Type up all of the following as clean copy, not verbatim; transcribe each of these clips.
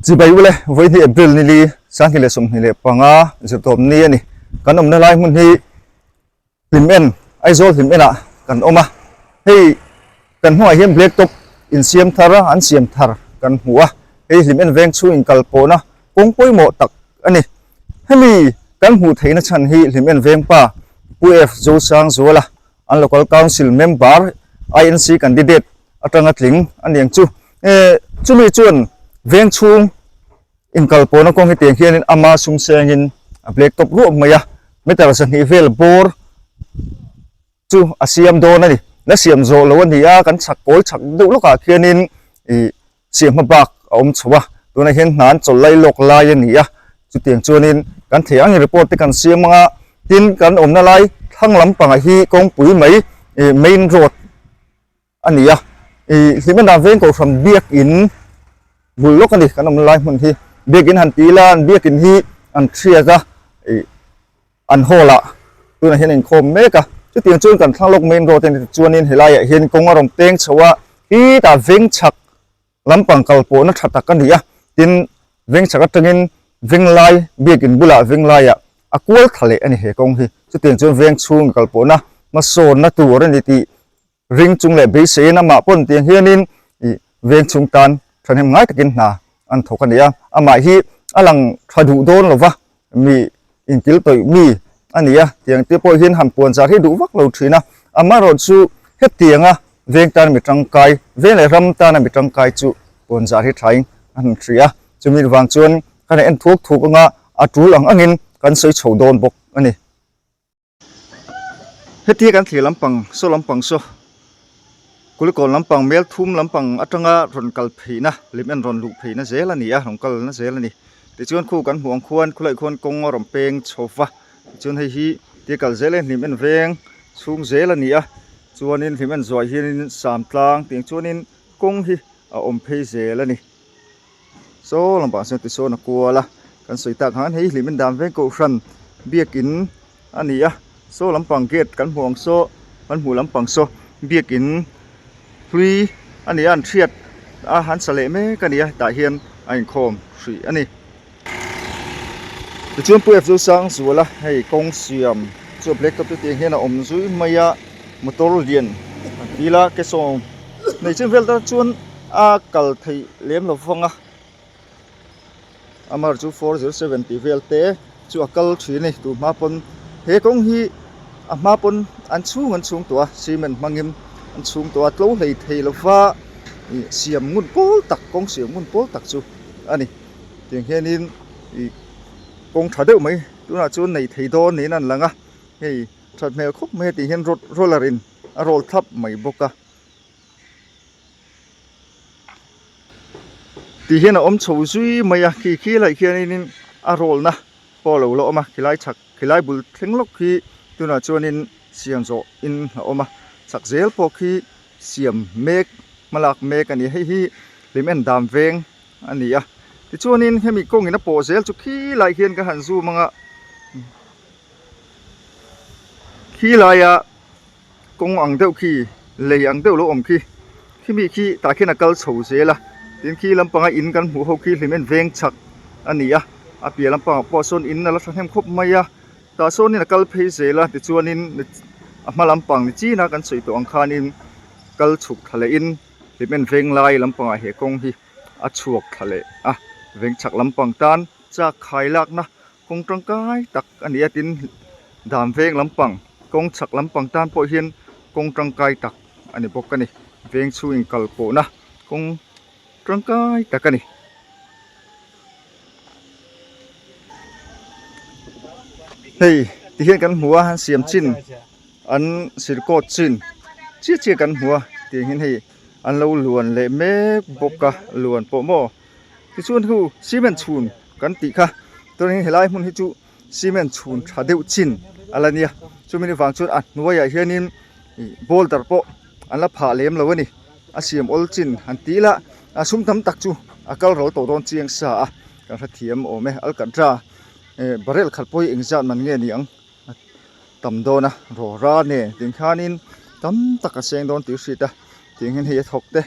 Chibai ule, Vawihnih April ni li, 2025 zirtawp ni a ni. Kan awmna lai hmun hi Hlim en, Aizawl hlim enah kan awm a. Hei kan hnungah hian Black Top insiam thar a, an siam thar kan hmu a. Hei hlim en veng chhung inkal pawhna kawng pawimawh tak a ni. Hemi kan hmuh theihna chhan hi hlim en veng pa Pu F Zosangzuala an Local Council Member INC Candidate atanga tling a niang chu. Chumi chuan veng chhung inkalpawhna kawng hi tiang hianin ama sum sengin a black top ruah mai a, meter 200 vel bawr chu a siam dawn a ni. La siam zawh lo a ni a, kan chhak kawi chhak deuh lawkah khianin ih Siam hma bak a awm chho a, tunah hian hna an chawlh lai lawk lai a ni a, chutiang chuanin kan theih angin report te kan siam ang a, tin kan awmna lai thlang lampangah hi kawngpui mai ih main road a ni a, ih Hlimena veng kohhran biakin bul lawk a ni kan awmna lai hmun hi, biakin han ti ila an biakin hi an thiat a ih an hall ah tunah hian inkhawm mek a, chutiang chuan kan thlang lawk main road a ni chuanin helaiah hian kawng a rawn peng chho a, khitah veng chhak lampang kal pawhna tha tak a ni a, tin veng chhak atangin veng lai biakin bulah veng laiah a kual tha leh a ni he kawng hi, chutiang chuan veng chhung kal pawhna hmasawnna tur a ni tih Ring chung leh beiseiin amah pawn tiang hianin ih veng chhung tan thahnem ngai takin hna an thawk a ni a, amah hi a lang tha duh dawn lo va, mi inkil tawih mi a ni a, tiang te pawh hian han puan zar hi duh vak lo thin a, amaherawh chu hetianga veng tana mi tangkai, veng leh ram tana mi tangkai chu puan zar hi thain a han hria a, chumi vang chuan kan en thuak thuak anga a tul ang angin kan sawi chho dawn bawk a ni. Hetia kan thlir lampang saw lampang saw Kulikawn lampang mel thum lampang atanga rawn kal pheihna lim en rawn luh pheihna zel a ni a rawn kalna zel a ni tichuan khu kan hmuh ang khuan khawlaiah khuan kawng a rawn peng chho va tichuan hei hi tia kal zel e hlim en veng chhung zel a ni a chuanin hlim en zuah hianin sam tlang tiang chuanin kawng hi a awm phei zel a ni. Saw lampang sawn tisawn a kual a, kan sawi tak khan hei hlim in dan veng kohhran biakin a ni a, saw lampang gate kan hmuh ang saw kan hmuh lampang saw biakin hlui a ni a an hriat a an sa leh mek a ni a hetah hian a inkhawm hrih a ni. Tichuan Pu F Zosangzuala hei kawng siam chu a black top te tiang hian a awm zui mai a motor lian an ti la ke sawm nei chin vel tan chuan a kal theih lem lo vang a amar chu 407 tih vel te chu a kal thin a ni tun hma pawn he kawng hi a hma pawn an chhung an chhung tawh a cement hmangin an chhung tawh a tlo hlei thei lova ih siam ngun pawl tak kawng siam ngun pawl tak chu a ni tiang hianin ih kawng tha deuh mai tunah chuan nei thei dawn niin an lang a hei that hmel khawp mai a tih hian road roller in a roll thlap mai bawk a. Tih hian a awm chho zui mai a khi khi lai khianin a roll na pawh a lo la awm a khilai chhak khilai bul thleng lawk khi tunah chuanin siam zawh in a awm a chhak zel pawh khi siam mek hmalak mek a ni hei hi hlim en dan veng a ni a tichuanin hemi kawngin a pawh zel chu khilai khian ka han zoom ang a khilaia kawng ang deuh khi lei ang deuh lo awm khi khimi khi tah khian a kal chho zel a tin khi lampanga in kan hmuh ho khi hlim en veng chak a ni a a piah lampangah pawh sawn in a la thahnem khawp mai a tah sawnin a kal phei zel a tichuanin a hma lampang ni chin a kan sawi tawh ang khanin kal chhuk thla lehin hlim en veng lai lampangah he kawng hi a chhuak thla leh a veng chak lampang tan chak khai lakna Kawng tangkai tak a ni a tin dan veng lampang kawng chhak lampang tan pawh hian kawng tangkai tak a ni bawk a ni veng chhung inkal pawhna kawng tangkai tak a ni. Hei ti hian kan hmu a an siam chin an sirkawt chin chiah chiah kan hmu a tiang hian hei an lo luan leh mek bawk a luan pawh maw. Tichuan hu cement chhun kan tih kha chuanin helai hmun hi chu cement chhun tha deuh chin a la nia chumi ni vang chuan a hnuaiah hianin ih boulder pawh an la phah lem lo a ni a siam awl chin han tih ila a sum tam tak chu a kal ro tawh dawn chiang sa a kan hrethiam awm e alkatra eh barrel khat pawh hi engzat man nge ni ang. tam dawn a rawra nen tiang khanin tam tak a seng dawn tih a hriat a tiang hian hei a thawk te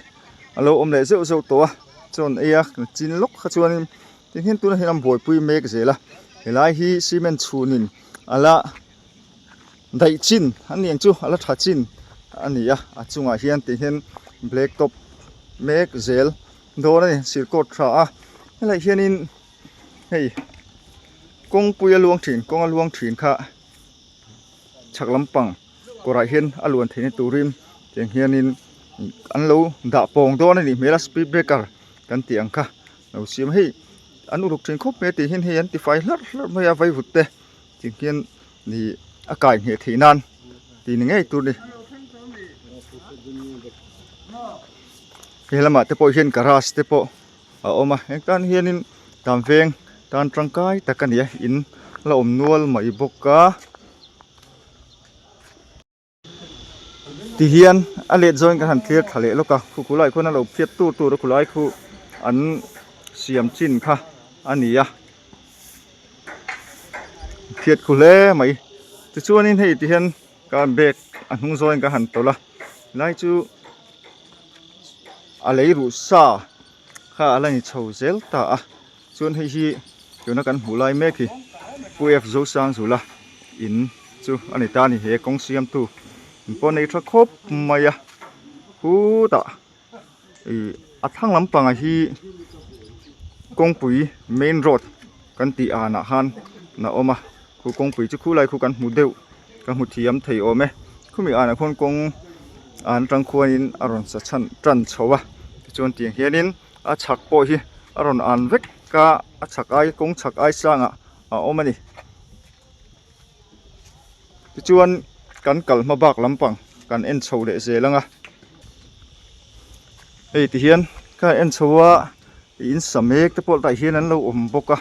a lo awm leh zeuh zeuh tawh a. chaw an ei a chin lawk kha chuanin tihian tunah hian an buaipui mek zel a helai hi cement chhunin a la daih chin a ni ang chu a la tha chin a ni a a chungah hian tihian black top mek zel dawn a ni sir coat tha a helaiah hianin hei kawngpui a luang thin kawng a luang thin kha chhak lampang kawrah hian a luan theihna turin tiang hianin an lo dah pawng dawn a nih hmel a speed breaker kan tih ang kha lo siam a hei an uluk thin khawp mai a tih hian hei an tifai hlarh hlarh mai a vaivut te tiang hian ih a kai ngheh theih nan tih ni ngei tur a ni he lamah te pawh hian garage te pawh a awm a heng tan hianin tan veng tan tangkai tak a ni a in la awm nual mai bawk a. Tihian a let zawngin kan han thlir thla leh lawk a khu khulaiah khuan a lo phiat tur tur a khulai khu an siam chin kha a ni a phiat khu hle mai tichuanin hei tihian ka bag a hnung zawngin ka han tawlh a helai chu a lei ruh sa kha a la ni chho zel ta a chuan hei hi tuna kan hmuh lai mek hi Pu F Zosangzula in chu a ni ta a ni he kawng siamtu in pawh nei tha khawp mai a khutah ih a thlang lampangah hi kawngpui main road kan tih anah khan a awm a khu kawngpui chu khulai khu kan hmu deuh ka hmu thiam thei awm e khumi anah khuan kawng an atang khuanin a rawn sa chhan tan chho a tichuan tiang hianin a chhak pawh hi a rawn an vek a a chhak ai kawng chhak ai sangah a awm a ni tichuan kan kal hma bak lampang kan en chho leh zel ang a hei tihian ka en chho a in sa mek te pawh tah hian an lo awm bawk a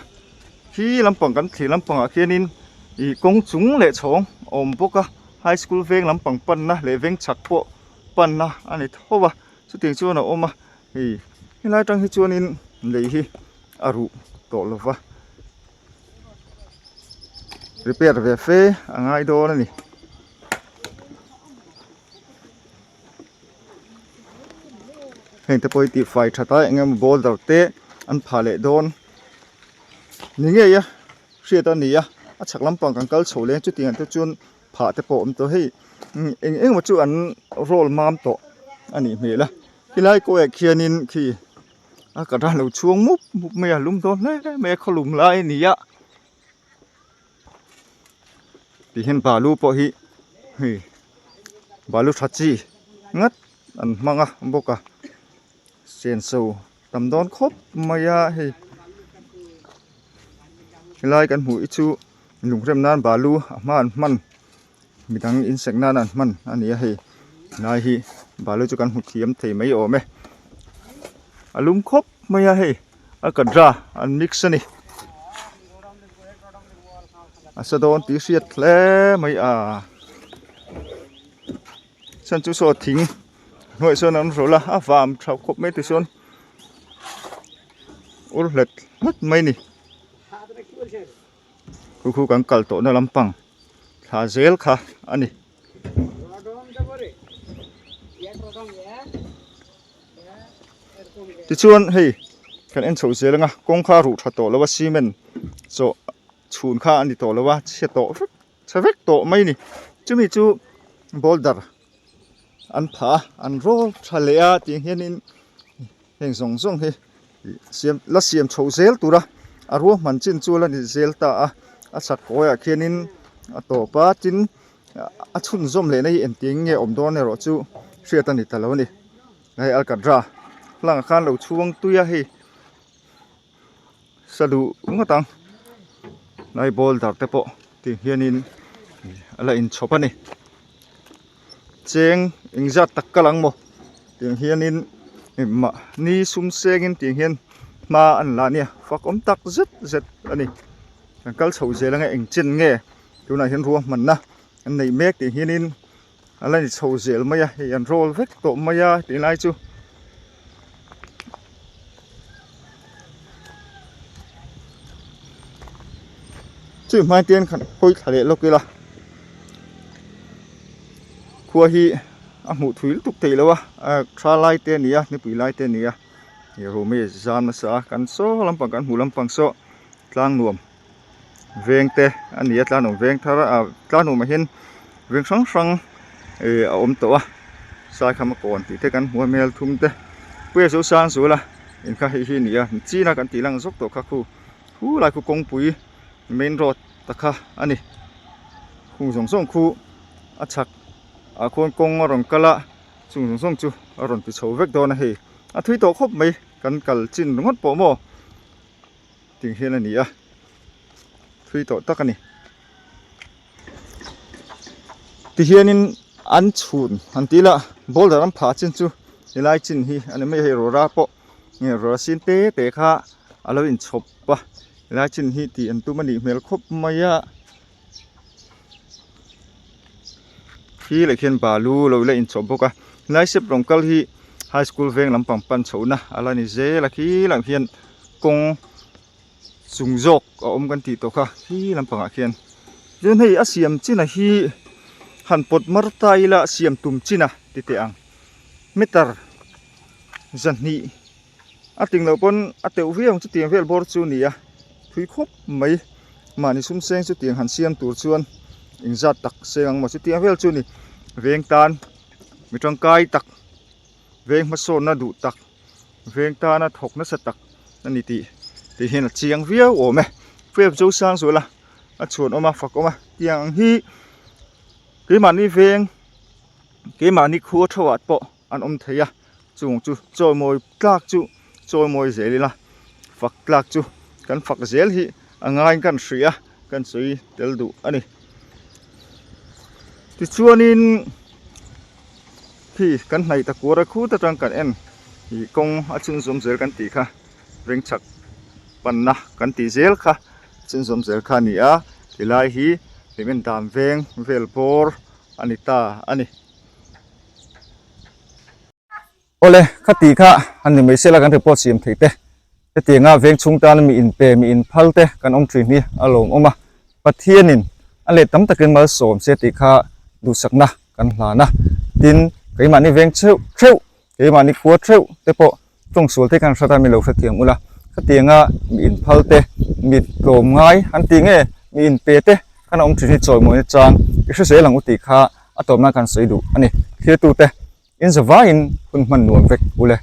khi lampang kan thlir lampangah khianin ih kawng chung leh chhawng a awm bawk a high school veng lampang panna leh veng chhak pawh panna a ni tho a chutiang chuan a awm a hei helai atang hi chuanin lei hi a ruh tawh lo va repair ve fe a ngai dawn a ni. Heng te pawh hi tihfai that a eng emaw boulder te an phah leh dawn ni ngei a hriat a ni a a chhak lampang kan kal chho leh chutiang te chuan phah te pawh a awm tawh hei eng eng emaw chu an roll mam tawh a nih hmel a helai kawngah khianin khi a ka lo chhuang mup mup mai a lum dawn hle mai a khawlum lai a ni a. Ti hian balu pawh hi hei balu tha chi ngat an hmang a bawk a senso tam dawn khawp mai a hei helai kan hmuh hi chu lungrem nan balu a hma an hman midang insek nan an hman a ni a hei helai hi balu chu kan hmu thiam thei mai awm e a lum khawp mai a hei a kadra an mix a ni. A sa dawn tih hriat hle mai a chhan chu saw thing hnuaiah sawn an rawlh a a vam tha khawp mai tichuan ur hlet hlet mai a ni khu khu kan kal tawhna lampang thla zel kha a ni. Tichuan hei kan en chho zel ang a kawng kha a ruh tha tawh lo a cement chawh chhun kha a ni tawh lo a chhe tawh vek chhe vek tawh mai a ni chumi chu boulder an phah a an roll tha leh a tiang hianin heng zawng zawng hi siam la siam chho zel tura a ruahman chin chu la ni zel ta a a chhak kawiah khianin a tawp a tin a chhunzawm lehna hi engtin nge awm dawn erawh chu hriat a ni ta lo a ni hei alkatra hlangah khan lo chhuang tui a hei sa duh ngawt ang lai boulder te pawh tih hianin a la inchhawp a ni cheng engzat tak kal ang maw tiang hianin mahni sum sengin tiang hian hma an la nia fak awm tak zet zet a ni kan kal chho zel anga eng chen nge tunah hian ruahmanna an neih mek tih hianin a la ni chho zel mai a hei an roll vek tawh mai a tih lai chu Chu hmai te hian khan hawi thla leh lawk ila khua hi a hmuh thui lutuk theih loh a tha lai te a ni a nipui lai te a ni a. Ih room hi zam nasa a kan saw lampang kan hmuh lampang saw tlang nuam veng te a ni a tlang nuam veng thar ah tlang nuam ah hian veng hrang hrang ih a awm tawh a saikham a kawn tih te kan hmu a hmel thum te puia chu sang zul a inkha hei hi a ni a chin a kan tih lang zawk tawh kha khu khu lai khu kawngpui main road ta kha a ni khung zawng zawng khu a chhak ah khuan kawng a rawn kal a chung zawng zawng chu a rawn ti chho vek dawn a hei a thui tawh khawp mai kan kal chin ringawt pawh maw ting hian a ni a thui tawh tak a ni tihianin an chhun han tih lah boulder an phah chin chu helai chin hi a ni mai a hei rawra pawh nge rawra sin te te kha a lo inchhawp a helai chin hi tih an tum a nih hmel khawp mai a. Khi leh khian balu lo la inchawp bawk a helai step rawng kal hi high school veng lampang pan chhohna a la ni zel a khi lam hian kawng chung zawk a awm kan tih tawh kha khi lampangah khian chuan hei a siam chin a hi han pawt mar ta ila siam tum chin a ti teh ang meter zahnih A ting loh pawn a teuh viau ang chutiang vel bawr chu a ni a, thui khawp mai. Mahni sum seng chutiang han siam tur chuan engzat tak seng ang maw chutiang vel chu a ni. Veng tan mi tangkai tak, veng hmasawnna duh tak, veng tana thawk nasa tak a ni tih tih hian a chiang viau awm e. Feb zo sang zual a, a chhuan awm a, fak awm a, tiang ang hi keimahni veng, keimahni khua theuhah pawh an awm thei a chung chu chawimawi tlak chu chawimawi zel ila fak tlak chu kan fak zel hi a ngaiin kan hria a kan sawi tel duh a ni tichuanin khi kan hnaih ta kuar a khut atang kan en ih kawng a chhunzawm zel kan tih kha ringchhak panna kan tih zel kha chhunzawm zel kha a ni a tilai hi hlim en dan veng vel bawr a ni ta a ni. Awle, khati kha han ni mai sela kan report siam theih te, hetianga veng chhung tana mi inpe, mi inphal te kan awm thin hi a lawmawm a, Pathianin a let tam takin malsawm se tih kha duhsakna kan hlan a, tin keimahni veng theuh theuh, keimahni khua theuh te pawh tawng sual te khan hrat a mi lo hrethiam ula, khatianga mi inphal te, mi tlawm ngai an tih nge mi inpe te khan a awm thin hi chawimawina chang i hre zel ang u tih kha a tawpna khan sawi duh a ni. Thlir tute in zavaiin hun hman nuam vek ule.